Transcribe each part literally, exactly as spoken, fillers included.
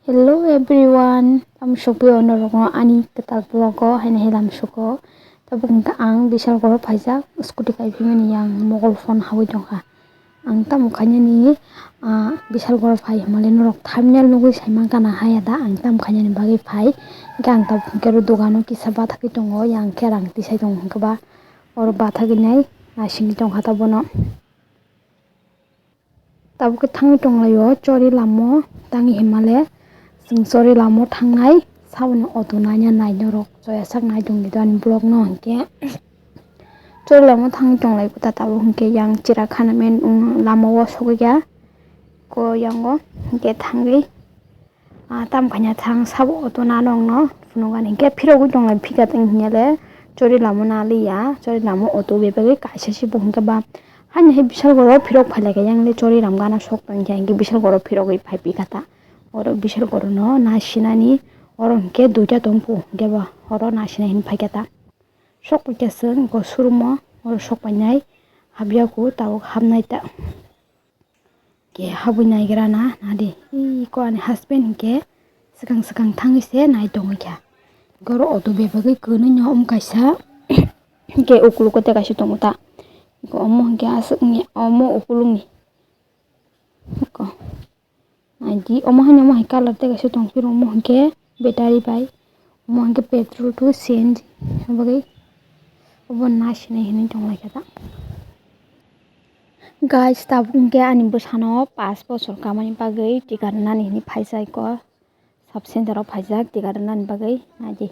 Hello everyone, tamo sokpio norokno ani kwtal vlog o haino helam suko. Tabuk hwnkhe ang Bishalgoro phaijak, scooty kaiphimani yang mobile phone habwi tongkha. Ang tamo khainani, ah, Bishalgoro phai hwnmale norok thumbnail nugwi saimankha na haya da, ang tamo khainani bagwi phai. Hwnkhe ang tabuk hwnkhe oro dogano kisa bathagwi tongo, yang khe rang tisai tongo hwnkhe ba oro bathagwi nai naisingwi tongkha ta bono. Tabuk khe thangwi tonglaio chori lamo, tangwi himale chwng chori lamo thangnai, saboni auto naina nai norok, choya sak nai tongdi do ani vlog no hwnkhe. Chori lamo thangwi tonglai kota tabuk hwnkhe yang chira khana men, um, lama o sogwi ya ko yango hwnkhe thangwi. Ah, tamo khaina thang sabo auto na nokno phunukani hwnkhe phirogwi tonglai phika tong hinyale chori lamo naliya, chori lamo auto bebagwi kaisa se bo hwnkhe ba haino hai Bishalgoro phirok phailaikha yangle chori lam gana sok tongkha hwnkhe Bishalgoro phirogwi phaiphikha ta. Oro Bishalgoro no nasinani oro hwnkhe duita tongphu hwnkhe ba oro nasinai hinwi phaikha ta. Sok paikha chwng go showroom o oro sok painai habyaku tabuk habnai ta. Ke habwi naigra na, nadi. Iko ani husband hinkhe swkang swkang thangwi se nai tongwi kha. Goro auto bebagwi kwnwi no wng kaisa. Hinkhe ukulugo tei kaisa tongo ta. Iko omo hinkhe aswk wngya, omo ukulukni. Iko. Naidi, omo haino omo hai colour tei kaisa tongphuru omo hinkhe battery bai. Omo hinkhe petrol to C N G. Abagwi obo nasinai hinwi tonglaikha ta. Guys, tabuk hwnkhe ani bwsano pash bochor kamani bagwi tika rwnani hinwi phaijak iko. Sub center o phaijak tika rwnani bagwi. Naidi.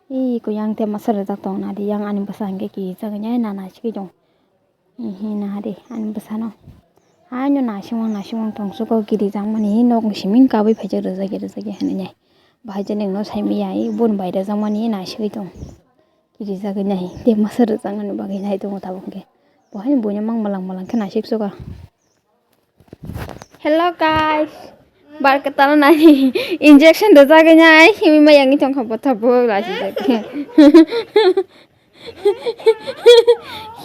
Iko yang tei masa rijak tong naidi. Yang ani bwsa hwnkhe kijak wngnai nana sigwi tong. Hihi nahari ani bwsano. Haino naisingwang naisingwang tongsugo girijakmani nokni simi kabui phaijak rijak rijak hinwi nai. Bahai jani no saimaya boni bai rijakmani naisigwi tong. Kirijagwi nai, tei masa rwjaknani bagwi nai tongo tabuk hwnkhe. Bo haino buino mang malang malang khe naisik sugo. Hello guys, bar kwtal nai injection rwjagwi nai himwi ma yangwi tongkha bwtha bo lachijak khe.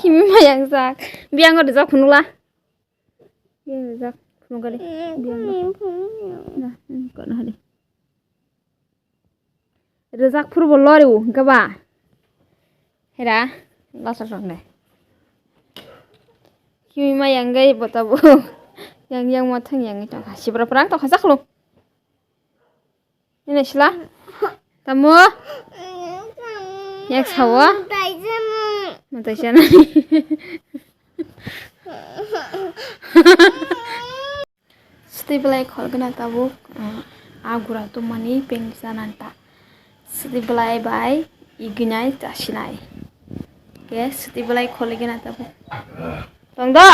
Himwi ma yangjak, biyango rwjak phunukla. Biyango rwjak phunukgari, biyango. Na, hmm, kono hari. Rwjak phuru bo loriu hwnkhe ba. Hera, lasa song de. Kimi ma yang gai bo tabuk. Yang yang ma thang yang tong ha. Sibra prang tong ha saklo. Ini sila. Tamo. Yak sawa. Mutai sana. Swtwi belai kholgwna tabuk, ah, a gura tongmani peng chanani ta. Swtwi belai bai igwinai chasinai. Ke swtwi belai kholgwna tabuk. Tong do?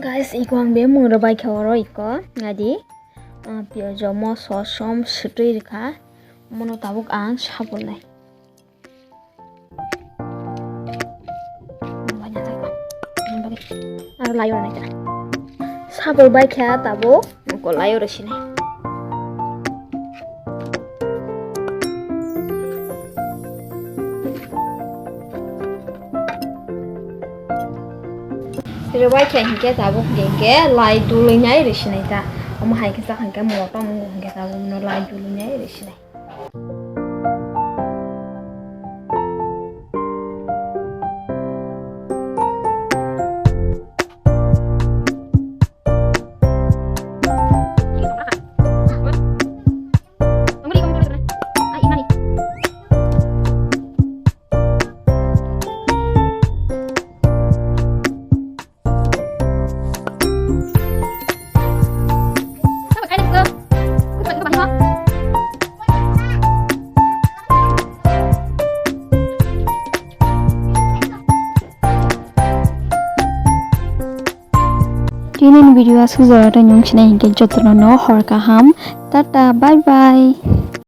Guys, iko ang be mung rwbai khe oro iko ngadi. Ah, piyaj, moso, som, swtwi rwkha. Mono tabuk ang sabulnai. Aro layo nai ta. Sabul bai kha tabuk ko layo rw sinai. Rwbai kha hinkhe tabuk hinkhe lai dului nai rw sinai ta. Omo hai khe chak hinkhe motom wng hinkhe tabuk no lai dului nai rw sinai. Tini ni video aswk jora tei nwng sinai hinkhe jotono no hor kaham. Tata, bye bye.